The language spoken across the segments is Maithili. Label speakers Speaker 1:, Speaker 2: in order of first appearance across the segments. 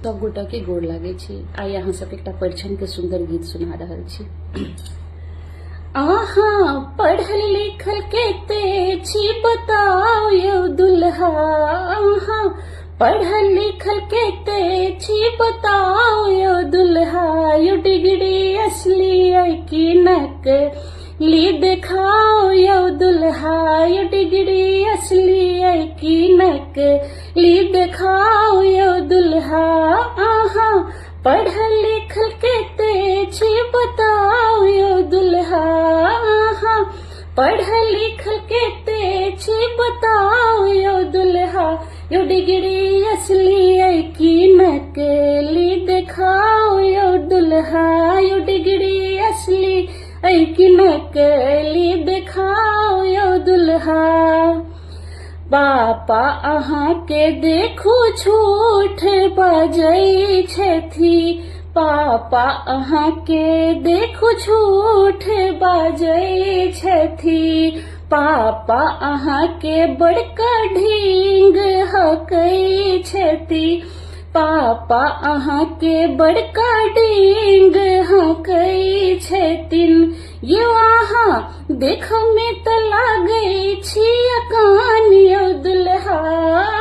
Speaker 1: सब गोटा के गोर लागै छी। आइ अहाँ सबके एकटा परिछन के सुंदर गीत सुना रहल छी। अहाँ पढ़ल लिखल केते छी बताओ यौ दुल्हा, अहाँ पढ़ल लिखल केते छी बताओ यौ दुल्हा, यौ डिग्री असली अइ कि नकली देखाओ यौ दुल्हा, यौ डिग्री असली अइ कि नकली देखाओ यौ दुल्हा, अहाँ पढ़ल लिखल केते छी बताओ यौ दुल्हा, अहाँ पढ़ल लिखल केते छी बताओ यौ दुल्हा, यौ डिग्री असली अइ कि नकली देखाओ यौ दुल्हा, यौ डिग्री असली अइ कि नकली देखाओ यौ दुल्हा। पापा अहाँके देखू झूठ बजै छथि, पापा अहाँके देखू झूठ बजै छथि, पापा अहाँके बड़का ढींग हकै छथि, पापा अहाँके बड़का ढींग हकै छथिन, यौ अहाँ देखमे तऽ लागै छी अकान यौ दुल्हा,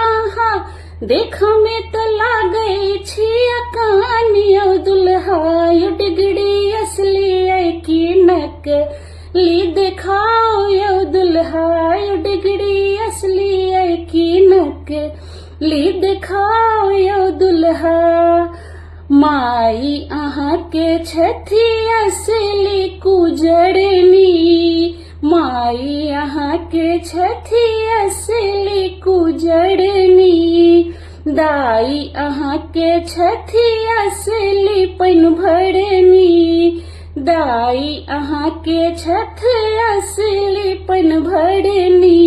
Speaker 1: अहाँ देखमे तऽ लागै छी अकान यौ दुल्हा, यौ डिग्री असली अइ कि नकली देखाओ यौ दुल्हा, यौ डिग्री असली अइ कि नकली देखाओ यौ दुल्हा। माई अहाँके छथि असली कुजरनी, माई अहाँके छथि असली कुजरनी, दाई अहाँके छथि असली पानि भरनी, दाई अहाँके छथि असली पानि भरनी,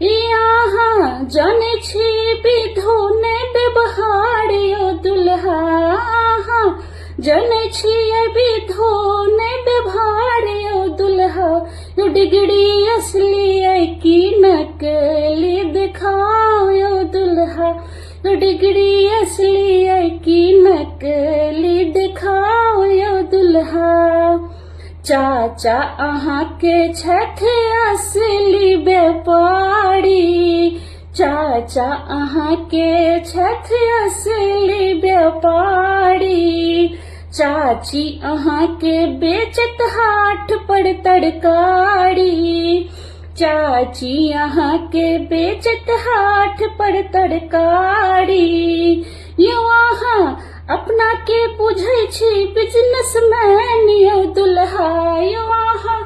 Speaker 1: ई अहाँ जानै छी विधो ने व्यवहार यौ दुल्हा, अहाँ जानै छियै विधो ने व्यवहार यौ दुल्हा, यौ डिग्री असली अइ कि नकली देखाओ यौ दुल्हा, यौ डिग्री असली अइ कि नकली देखाओ यौ दुल्हा। चाचा अहाँके छथि असली व्यापारी, चाचा अहाँके छथि असली व्यापारी, चाची अहाँके बेचत हाट पर तरकारी, चाची अहाँके बेचत हाट पर तरकारी, यौ अहाँ अपना के बुझै छी बिजनेसमैन यौ दुल्हा, यौ अहाँ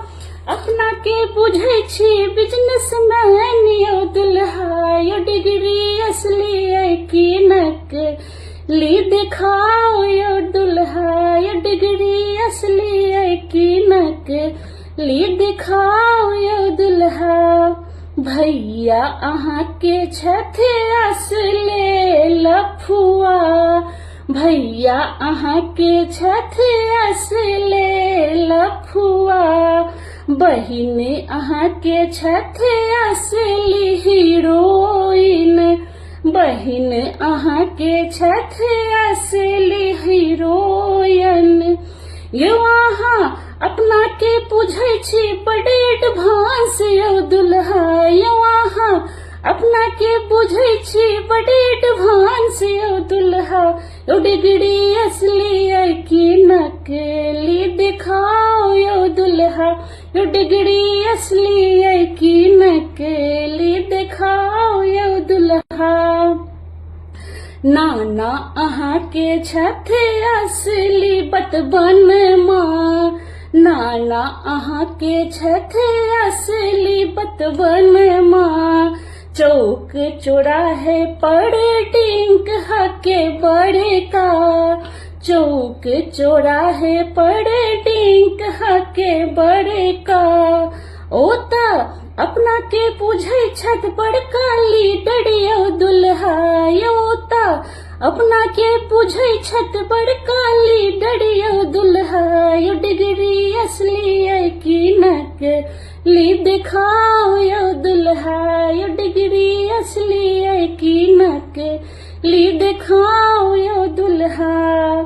Speaker 1: अपना के बुझै छी बिजनेसमैन यौ दुल्हा, यौ डिग्री असली अइ कि नकली देखाओ यौ दुल्हा, यौ डिग्री असली अइ कि नकली देखाओ यौ दुल्हा। भैया अहाँके छथि असले लफुआ, भैया अहाँके छथि असले लफुआ, बहिन अहाँके छथि असली हीरोइन, बहिन अहाँके छथि असली हीरोइन, यौ अहाँ अपना के बुझै छी बड एडवांस यौ दुल्हा, यौ अहाँ अपना के बुझै छी बड एडवांस यौ दुल्हा, यौ डिग्री असली अइ कि नकली देखाओ यौ दुल्हा, यौ डिग्री असली अइ कि नकली देखाओ यौ दुल्हा। नाना अहाँके छथि असली बतबन माँ, नाना अहाँके छथि असली बतबन माँ, चौक चौराहे पर डिंक हके बड़का, चौक चौराहे पर डिंक हके बड़का, ओ तऽ अपना के बुझै छथि बड़का लीडर यौ दुल्हा, यौ तऽ अपना के बुझै छथि बड़का लीडर यौ दुल्हा, यौ डिग्री असली अइ कि नकली देखाओ यौ दुल्हा, यौ डिग्री असली अइ कि नकली देखाओ यौ दुल्हा।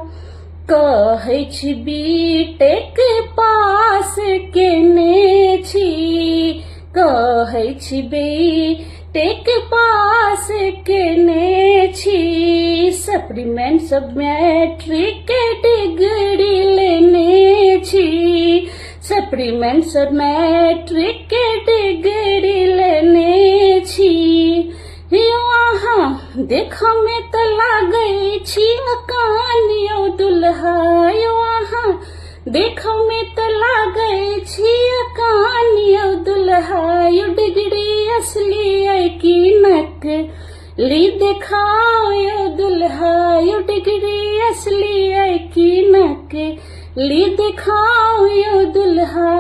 Speaker 1: कहै छी बीटेक पास केने छी, कहै छी बीटेक पास केने छी, सप्लीमेंट सब मैट्रिक डिग्री लेने छी, सप्लीमेंट सब मैट्रिक डिग्री लेने छी। यौ अहाँ देखऽमे तऽ लागै छी अकान यौ दुल्हा, यौ अहाँ देखऽमे तऽ लागै छी अकान यौ दुल्हा, यौ डिग्री असली अइ कि नकली देखाउ यौ दुल्हा, यौ डिग्री असली अइ कि नकली देखाउ यौ दुल्हा।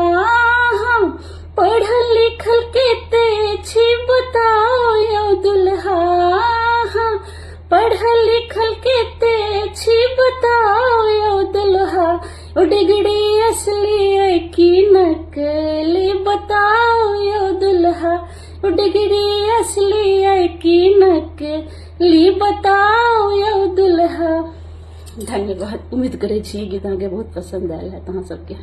Speaker 1: पढ़ल लिखल केते छी बताओ यौ दुल्हा, पढ़ल लिखल केते छी बताओ यौ दुल्हा, ओ डिगड़ी असली अइ कि नकली बताओ यौ दुल्हा, ओ डिगड़ी असली अइ कि नकली बताओ यौ दुल्हा। धन्यवाद। उम्मीद करै छी ई गीत अहाँके बहुत पसन्द आयल हैत अहाँ सबके।